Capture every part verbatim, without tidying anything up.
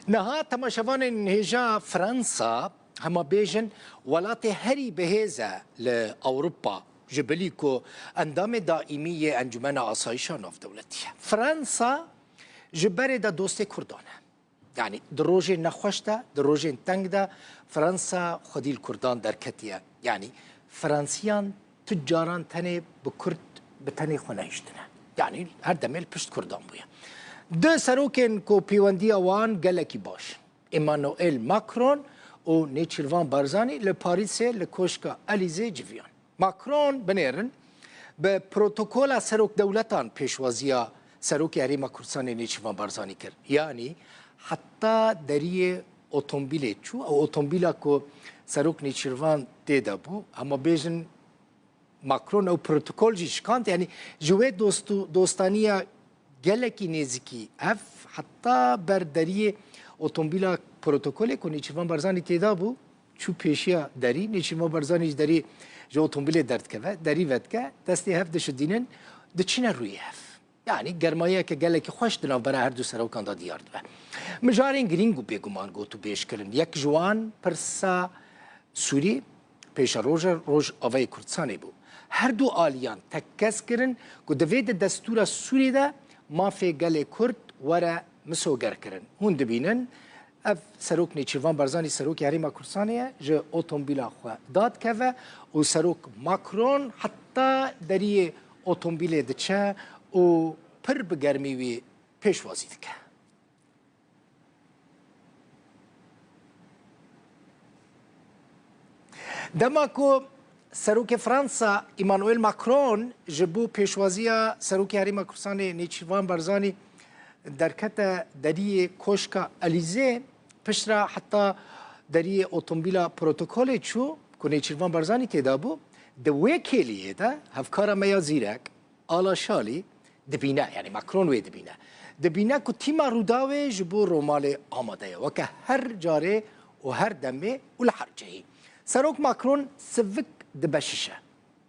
Niha temaşevanên hêja Fransa, hema bêjin, welatê herî bihêz e li Ewropa, ji bilî ku endamê daîmî yê Encûmena Asayîşa Navdewletî ye. Fransa ji berê de dostê Kurdan e. Yanî di rojên nexweş de, di rojên teng de Fransa xwedî li Kurdan derketiye. Yanî Fransiyan tu caran tenê bi Kurd bi tenê xwe nehiştine. Yanî her demê li pişt Kurdan bûye. Du serokên ku pêwendiya wan gelekî baş, Emmanuel Macron û Nêçîrvan Barzanî li Parîsê li Koşka Elîzê civiyan. Macron, binêrin, bi protokola serokdewletan pêşwaziya Serokê Herêma Kurdistanê Nêçîrvan Barzanî kir. Yanî heta deriyê otomobîlê çû, ew otomobîla ku Serok Nêçîrvan tê de bû, hema bêjin Macron ew protokol jî şikand. Yanî ji wê dost û dostaniya gelekî nêzîkî ev heta ber deriyê otomobîla protokolê ku Nêçîrvan Barzanî tê de bû, çû pêşiya derî. Nêçîrvan Barzanî ji derî ji otomobîlê derdikeve, derî vedike, destê hev dişidînin, diçine rûyê hev. Yanî germayiyeke gelekî xweş di navbera her du serokan de diyar dibe. Mijarên girîng û bêguman gotûbêj kirin. Yek ji wan pirsa Sûrî, pêşeroja Rojavayê Kurdistanê bû. Her du aliyan tekkez kirin ku divê di destûra Sûrî de mafê gelê Kurd were misogerkirin. Hûn dibînin, ev Serok Nêçîrvan Barzanî, Serokê Herêma Kurdistanê ye, ji otomobîla xwe dadikeve û Serok Macron heta deriyê otomobîlê diçe û pir bi germî wî pêşwazî dike. Dema ku Serokê Fransa Emmanuel Macron ji bo pêşwaziya Serokê Herêma Kurdistanê Nêçîrvan Barzanî derkete deriyê Koşka Elîzê, piştre heta deriyê otomobîla protokolê çû ku Nêçîrvan Barzanî tê de bû, di wê kêliyê de hevkara me ya zîrek, Ala Şalî dibîne, yanî Macron wê dibîne. Dibîne ku tîma Rûdawê ji bo romalê amade ye, weke her carê û her demê û li her cihî. Serok Macron sivik dibe şişe,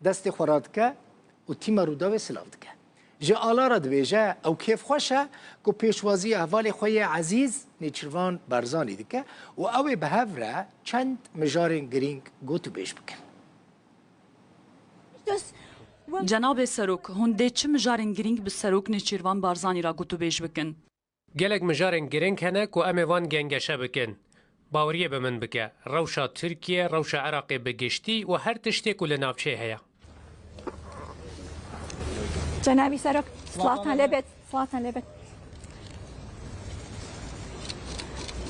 destê xwe radike û tîma Rûdawê silav dike. Ji ala re dibêje, ew kêfxweş e ku pêşwaziya hevalê xwe yê ezîz Nêçîrvan Barzanî dike û ew ê bi hev re çend mijarên girîng gotûbêj bikin. Cenabê Serok, hûn dê çi mijarên girîng bi Serok Nêçîrvan Barzanî re gotûbêj bikin? Gelek mijarên girîng hene ku em ê van gengeşe bikin. Baweriyê bi min bike, rewşa Tirkiye, rewşa Iraqê bi giştî û her tiştê ku li navçeyê heye. Cenabî Serok, silavtan lê bêt, silavtan lê bêt.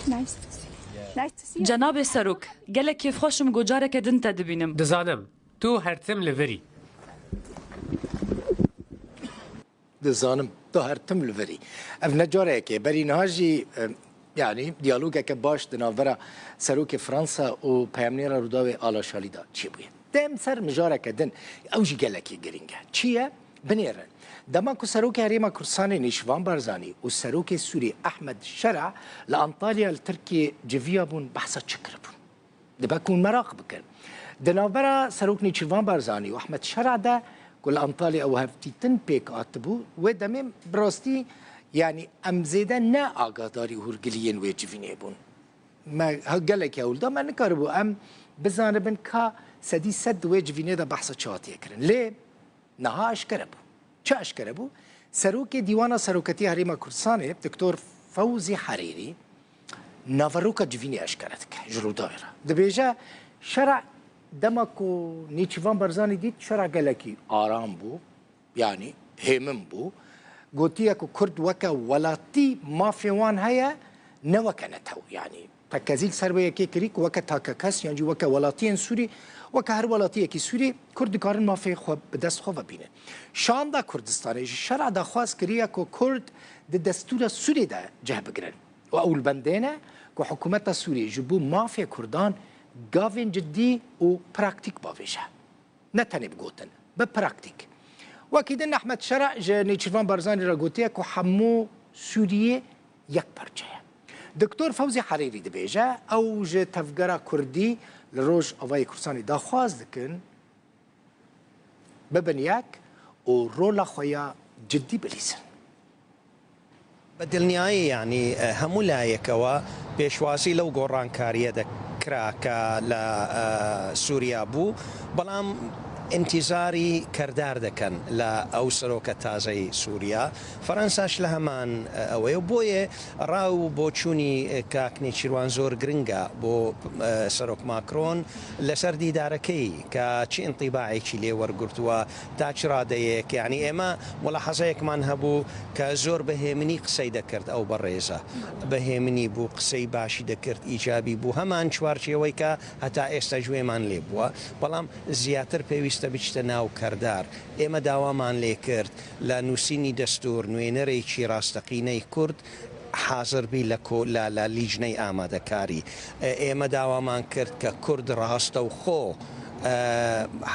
Nice to see you. Nice to see you. Cenabê Serok, gelek kêfxweş im ku careke din te dibînim. Dizanim, tu her tim li vir î. Dizanim, tu her tim li vir î. Ev ne careke ye. Berî niha jî, e, yanî diyalogeke baş di navbera Serokê Fransa û peyamnêra Rûdawê Ala Şalî de çêbûye. Dê em ser mijareke din, ew jî gelekî girîng e. Çi ye? Binêrin. Dema ku Serokê Herêma Kurdistanê Nêçîrvan Barzanî û Serokê Sûrî Ehmed Şera li Antalya li Tirkiyê civiya bûn, behsa çi kiribûn? Dibe ku hûn meraq bikin. Di navbera Serok Nêçîrvan Barzanî û Ehmed Şera de ku li Antalya ew hevdîtin pêk hatibû, wê demê bi rastî, yanî em zêde ne agadarî û hûrgiliyên wê civînê bûn. Me he-, gelekî hewl da, me nikaribû em bizanibin ka sedî sed di wê civînê de behsa çi hatiye kirin. Lê niha eşkere bû. Çi eşkere bû? Serokê Dîwana Seroketiya Herêma Kurdistanê, Doktor Fewzî Herêrî, naveroka civînê eşkere dike ji Rûdawê re. Dibêje, şera dema ku Nêçîrvan Barzanî dît, şera gelekî aram bû, yanî hêmin bû. Gotiye ku Kurd weke welatî mafê wan heye, ne weke netew, yanî Tekezî li ser wê yekê kirî ku weke takekes yan jî weke welatiyên Sûrî, weke her welatiyekî Sûrî, Kurd dikarin mafê xwe bi dest xwe ve bînin. Şanda Kurdistanê ji şera daxwaz kiriye ku Kurd di destûra Sûrî de cih bigirin û ew li bendê ne ku hikûmeta Sûrî ji bo mafê Kurdan gavên cidî û praktîk bavêje. Ne tenê bi gotin, bi praktîk. Wekî din Ehmed Şera ji Nêçîrvan Barzanî re gotiye ku hemû Sûriyê yek parçe ye. Doktor Fewzî Herêrî dibêje, ew ji tevgera Kurdî li Rojavayê Kurdistanê daxwaz dikin, bibin yek û rola xwe ya cidî bilîzin. بە دڵنیایی، یعنی، هەموو لایەکەوە پێشوازی لەو گۆڕانکارییە دەکرا کە لە، ئە، سووریا بوو، بەڵام ئینتیزاری کەردار دەکەن لە ئەو سەرۆکە تازەی سووریا. فەرەنساش لە هەمان، ئە، ئەوەیە و بۆیە ڕا و بۆچوونی کاک نێچیروان زۆر گرنگە بۆ، ئە، سەرۆک ماکرۆن لەسەر دیدارەکەی کە چ ئینتیباعێکی لێ وەرگرتووە، تا چ ڕادەیەک. یعنی ئێمە ملاحەزەیەکمان هەبوو کە زۆر بە هێمنی قسەی دەکرد ئەو بەڕێزە. بە هێمنی بوو، قسەی باشی دەکرد، ئیجابی بوو. هەمان چوارچێوەی کە هەتا ئێستا گوێمان لێ بووە. بەڵام زیاتر پێویستە بچتە ناو کەردار. ئێمە داوامان لێ کرد لە نووسینی دەستوور نوێنەرێکی ڕاستەقینەی کورد حازر بی لە کۆ-، لە، لە لیژنەی ئامادەکاری. ئێمە داوامان کرد کە کورد ڕاستەوخۆ، ئە،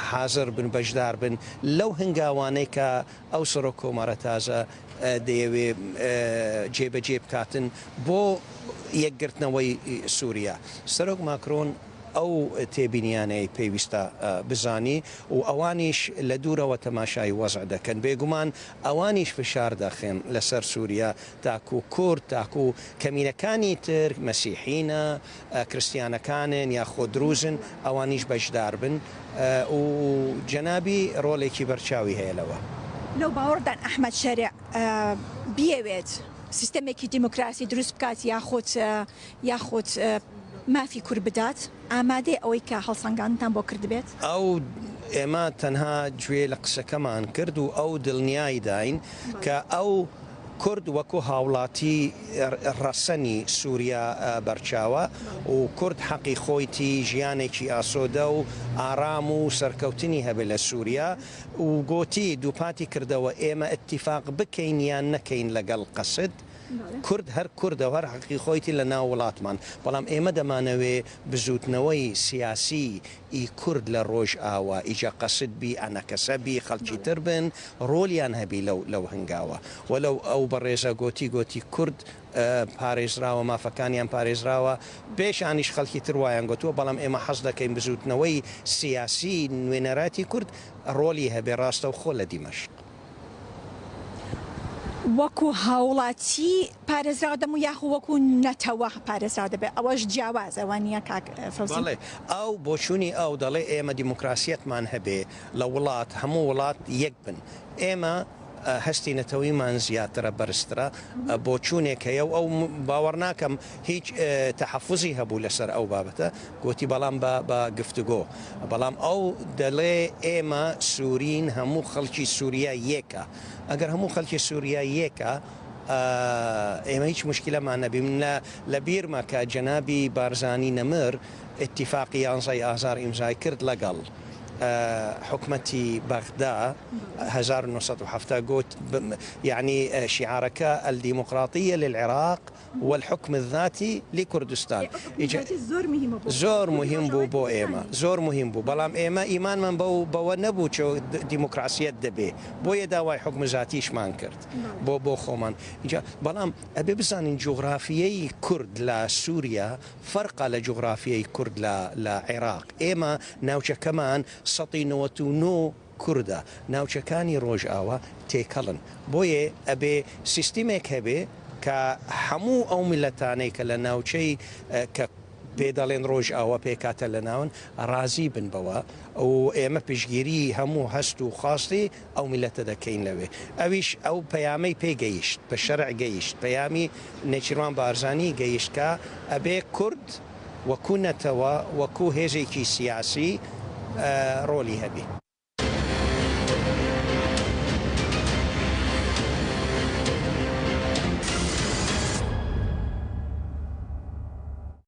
حازر بن، بەشدار بن لەو هەنگاوانەی کە ئەو سەرۆک کۆمارە تازە، ئە، دەیەوێ، ئە، جێبەجێ بکاتن بۆ یەکگرتنەوەی سووریا. سەرۆک ماکرۆن ئەو تێبینیانەی پێویستە، ئە، بزانی و ئەوانیش لە دوورەوە تەماشای وەزع دەکەن. بێگومان ئەوانیش فشار دەخێن لەسەر سووریا، تاکو کورد، تاکو کەمینەکانی تر، مەسیحینە، ئە، کریستیانەکانن یا خۆ دروزن، ئەوانیش بەشدار بن، ئە، و جەنابی ڕۆلێکی بەرچاوی هەیە لەوە. لەو باوەڕدان ئەحمەد شەرع، ئە، بیەوێت سیستەمێکی دیموکراسی دروست بکات یاخود، ئە، یاخود، ئە، مافی کورد بدات، ئامادەی ئەوەی کە هەڵسەنگاندنتان بۆ کرد بێت؟ ئەو، ئێمە تەنها گوێ لە قسەکەمان کرد و ئەو دڵنیایی داین کە ئەو کورد وەکو هاوڵاتی ڕەسەنی سووریا، ئە، بەرچاوە و کورد حەقی خۆیتی ژیانێکی ئاسۆدە و ئارام و سەرکەوتنی هەبێ لە سووریا و گۆتی، دووپاتی کردەوە، ئێمە ئیتیفاق بکەین یان نەکەین لەگەڵ قەسد، بەڵێ. کورد هەر کوردە و هەر حەقی خۆیتی لە ناو وڵاتمان. بەڵام ئێمە دەمانەوێ بزوتنەوەی سیاسی ئی کورد لە ڕۆژئاوا، ئیجا قەسد بی، ئەنەکەسە بی، خەڵکی تر بن، ڕۆلیان هەبی لەو، لەو هەنگاوە. وەلەو ئەو بەڕێزە گۆتی، گۆتی کورد، ئە، پارێزراوە، مافەکانیان پارێزراوە، پێشانیش خەڵکی تر وایان گۆتووە، بەڵام ئێمە حەز دەکەین بزوتنەوەی سیاسی نوێنەراتی کورد ڕۆلی هەبێ ڕاستەوخۆ لە دیمەشق. وەکو هاوڵاتی پارێزراو دەم و یاخو وەکو نەتەوە پارێزراو دەبێت؟ ئەوەش جیاوازە، وانە کاک، ئە، فەوزی؟ بەڵێ، ئەو بۆچوونی ئەو دەڵێ ئێمە دیموکراسیەتمان هەبێ لە وڵات، هەموو وڵات یەک بن. ئێمە، ئە، هەستی نەتەوەیمان زیاترە، بەرزترە، ئە، بۆچوونێک هەیە و ئەو م-، باوەڕ ناکەم هیچ، ئە، تەحەفوزی هەبوو لەسەر ئەو بابەتە. گۆتی، بەڵام بە، بە گفتوگۆ. بەڵام ئەو دەڵێ ئێمە سوورین، هەموو خەڵکی سووریا یەکە. ئەگەر هەموو خەڵکی سووریا یەکە، ئە، ئێمە هیچ مشکلەمان نەبی. من لە، لە بیرمە کە جەنابی بارزانی نەمر ئیتیفاقی یانزەی ئازار ئیمزای کرد لەگەڵ، ئە، حکومەتی بەغدا هەزار و نۆ سەد و حەفتا گۆت، ب-، یعنی، ئە، شیعارەکە الدیموقراطیە للعراق والحكم الذاتي لكردستان. ئێ، ئەو حکومەتی زۆر مهمە بۆ زۆر مهم بوو بۆ ئێمە، زۆر مهم بوو. بەڵام ئێمە ئیمانمان بەو، بەوە نەبوو چۆ د-، دیموکراسیەت دەبێ. بۆیە داوای حکم زاتیشمان کرد بۆ، بۆ خۆمان. اینجا، بەڵام ئەبێ بزانین جوغرافیەی کورد لە سووریا فەرقە لە جوغرافیەی کورد لە، لە عێراق. ئێمە ناوچەکەمان سەتی نەوەت و نۆ کوردە، ناوچەکانی ڕۆژئاوا تێکەڵن. بۆیە ئەبێ سیستمێک هەبێ کە هەموو ئەو میلەتانەی کە لە ناوچەی، ئە، کە پێ دەڵێن ڕۆژئاوا پێکاتە لە ناون، ڕازی بن بەوە و ئێمە پشگیری هەموو هەست و خواستی ئەو میلەتە دەکەین لەوێ. ئەویش ئەو پەیامەی پێ گەیشت، بە شەرع گەیشت، پەیامی نێچیروان بارزانی گەیشت کە ئەبێ کورد وەکو نەتەوە، وەکو هێزێکی سیاسی، ئە، ڕۆلی هەبی.